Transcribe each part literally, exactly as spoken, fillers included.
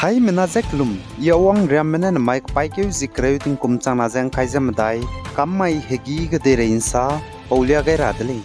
Haimena ze kelum, I Awang Riamme ne nemai kepaîkeu zie kereu tingkum changna ze ngkai ze medai, kam mai hegî kedeirei nsa paulia gai ra de lei.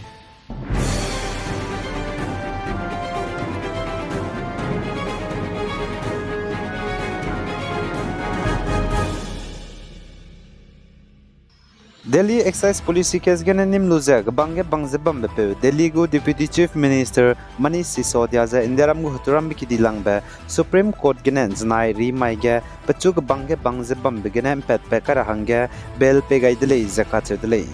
Delhi Excise Policy case gene nîm lu ze kebang ge bang ze bambepeu Delhi gu Deputy Chief Minister Manish Sisodia ze Indiaram gu heturambe kidilangbe Supreme Court gene nzenai rimai ge pechu kebang ge bang ze bambe gene mpatpat kai ra hangge bail pei gai de lei ze kacheu de lei.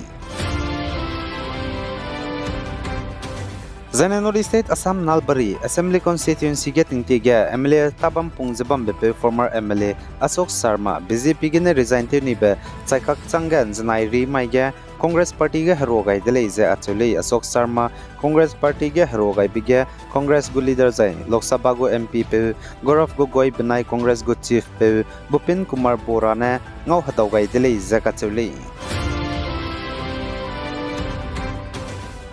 Zaine North East State Assam Nalbari Assembly Constituency ge tingtie ge M L A tâbam pung ze bambepeu former M L A Ashok Sharma B J P gene resign tew nibe chaikak changge nzenai rimai ge Congress Party ge herua gai de lei ze acheu lei. Ashok Sharma Congress Party ge herua gaibe ge Congress gu leader zai Lok Sabha gu M P peu Gaurav Gogoi benai Congress gu chief peu Bupin Kumar Bora ne ngau hedau gai de lei ze kacheu lei.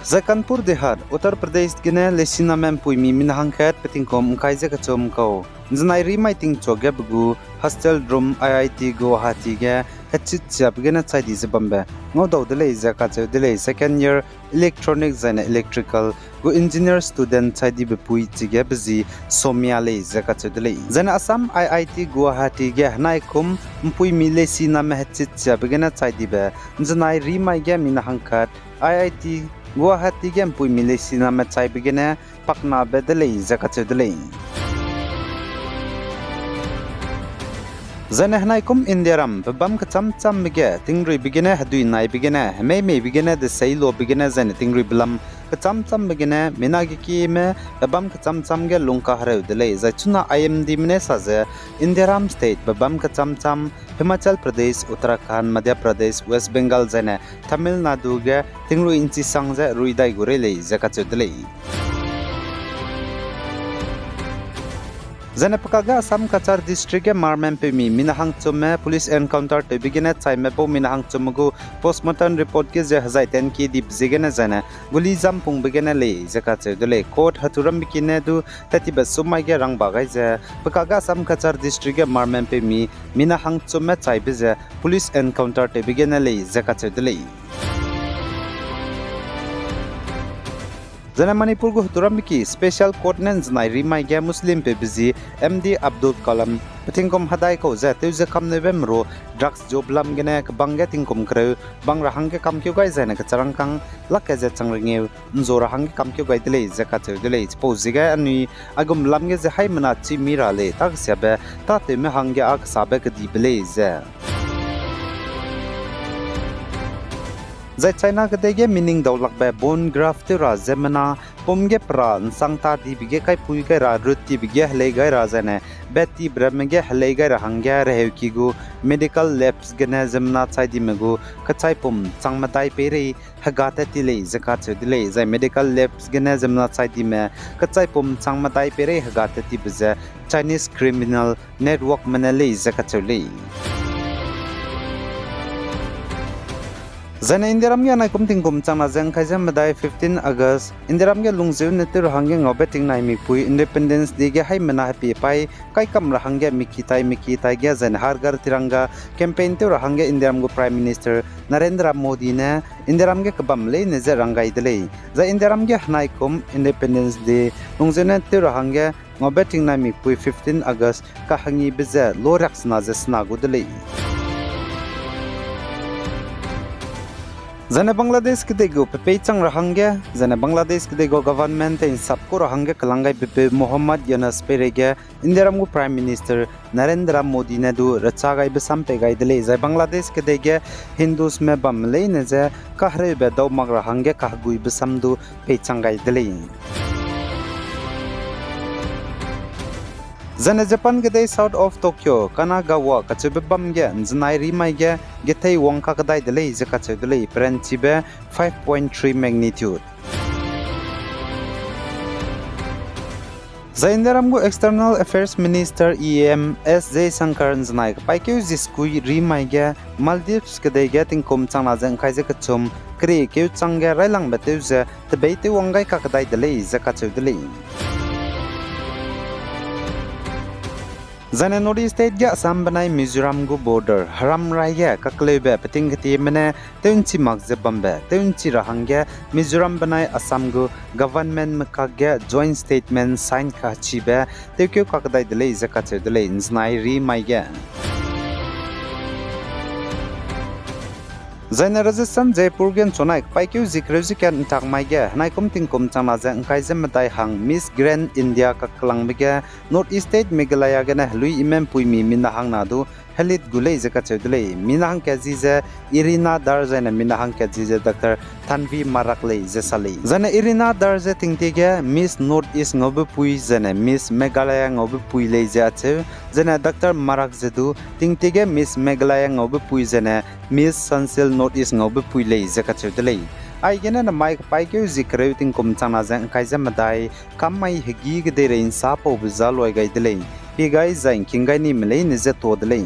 Zai Kanpur Dehat, Uttar Pradesh gene leisiname mpuimi mina hangkat pe tingkum ngkai ze kechum kau nzenai rimai tingchuage pe gu hostel room I I T Guwahati ge hechit chiabe gene chai di ze bambe ngaudau de lei ze kacheu de lei. Second year electronic zaine electrical gu engineer student chai dibe pui chige pe zi Somia lei ze kacheu de lei. Zaine Assam I I T Guwahati ge henaikum mpuimi leisiname hechit chiabe gene chai dibe nzenai rimai ge mina hangkat I I T Guwahati ge mpuimi leisiname chaibe gene paknabe de lei ze kacheu de lei. Zaine henaikum Indiaram pebâm kechâm châmbe ge tingruibe gene hedui naibe gene hemeimeibe gene deseilobe gene zaine tingruibe lam kechâm châmbe gene mina gekieme pebâm kechâm châm ge lungkahereu de lei. Zai chuna I M Dme ne sa ze Indiaram state pebâm kechâm châm Himachal Pradesh, Uttarakhand, Madhya Pradesh, West Bengal zaine Tamil Nadu ge tingrui nchisang ze rui dai gu rei lei ze kacheu de lei. Zaine pekage Assam Cachar District ge marmempeumi mina hangchumme police encounter tewbe gene chaime bau mina hangchumme gu postmortem report ge ze hezai ten ki dibe ziegene zaine guli zampungbe gene lei ze kacheu de lei. Court heturambe kine du tattibe sumai ge rangba gai ze pekage Assam Cachar District ge marmempeumi mina hangchumme chaibe ze police encounter tewbe gene lei ze kacheu de lei. Zaine Manipur gu heturambe ki Special Court ne nzenai rimai ge Muslim peube zi M D Abdul Kalam petingkum hedai kau ze tew ze kamneube meru drugs job lam gene kebang ge tingkum kereu bang ra hangge kamkeu gai zaine kecharangkang lak ke ze chang rengeu nzu ra hangge kamkeu gai de lei ze kacheu de lei. Chipau ziege anui aigum lam ge ze haimena chî mi ra lei, tâkesiabe tâtewme hangge â kesabe kedibe lei ze. Zai China kedei ge meaning daulakbe bone graft tew ra ziemmena pum ge pera nsang ta dibe ge kaipui gai ra rut tibe ge helei gai ra zaine bet tibe ramme ge helei gai ra hangge reheuki gu medical labs gene ziemmena chai dime gu kechaipum chang medai peirei hega tat ti lei ze kacheu de lei. Zai medical labs gene ziemmena chai dime kechaipum chang medai peirei hega tat tibe ze Chinese criminal networkme ne lei ze kacheu lei. Zaine Indiaram ge anaikum tingkum changna ze ngkai ze medai fifteen August, Indiaram ge lungzeu ne tew ra hangge ngaube tingnai mikpui Independence Day ge haimena hepie paî kaikam ra hangge miki tai miki tai ge zaine Har Ghar Tiranga campaign tew ra hangge Indiaram gu Prime Minister Narendra Modi ne Indiaram ge kebam leine je rang gai de lei. Zai Indiaram ge henaikum Independence Day lungzeu ne tew ra hangge ngaube tingnai mikpui fifteen August kahangibe ze loriaksena ze sena gu de lei. Zaine Bangladesh kedei gu pepei chang ra hangge, zaine Bangladesh kedei gu government tei nsap ku ra hangge kelang gai pepeu Mohammad Yunus peireige Indiaram gu Prime Minister Narendra Modi ne du recha gaibe sam pei gai de lei, zai Bangladesh kedei ge Hindusme bam leine je kahereube dau mak ra hangge kaheguibe sam du peichang gai de lei. Zaine Japan kedei south of Tokyo, Kanagawa kacheube bam ge nzenai rimai ge gethei wang kakdai de lei ze kacheu de lei, peranchibe five point three magnitude. Zai Indiaram gu External Affairs Minister E M S Jaishankar nzenai kepaîkeu zie sekui rimai ge Maldives kedei ge tingkum changna ze ngkai ze kechum keriekeu chang ge railangbe tew ze tebeî tew wang gai kakdai de lei ze kacheu de lei. Zaine North East State ge Assam benai Mizoram gu border heram rai ge kakleube peting ketieme ne tew ’nchi mak ze bambe tew ’nchi ra hangge Mizoram benai Assam gu governmentme kakge joint statement sign kachibe tewkeu kakdai de lei ze kacheu de lei, ’nzenai ri mai ge. Zaine Rajasthan Jaipur ge ’nchunai kepaîkeu zie kereu ze kat ’ntak mai ge henaikum tingkum changna ze ’ngkai ze medai hang Miss Grand India kaklangbe ge North East State Meghalaya gene helui imempuimi mina hangna du helit gu lei ze kacheu de lei. Mina hangkat zi ze Irina Dhar zaine mina hangkat zi ze Doctor Tanvi Marak lei ze sa lei. Zaine Irina Dhar ze tingtie ge Miss North East ngaube pui zaine Miss Meghalaya ngaube pui lei ze acheu, zaine Doctor Marak ze du tingtie ge Miss Meghalaya ngaube pui zaine Miss Sunsilk North East ngaube pui lei ze kacheu de lei. Aigene namai kepaîkeu zie kereu tingkum changna ze ’ngkai ze medai kam mai hegî kedeirei ’nsa paube za luai gai de lei. Pie gai zai ’ngking gai nime leine ze tuâ de lei.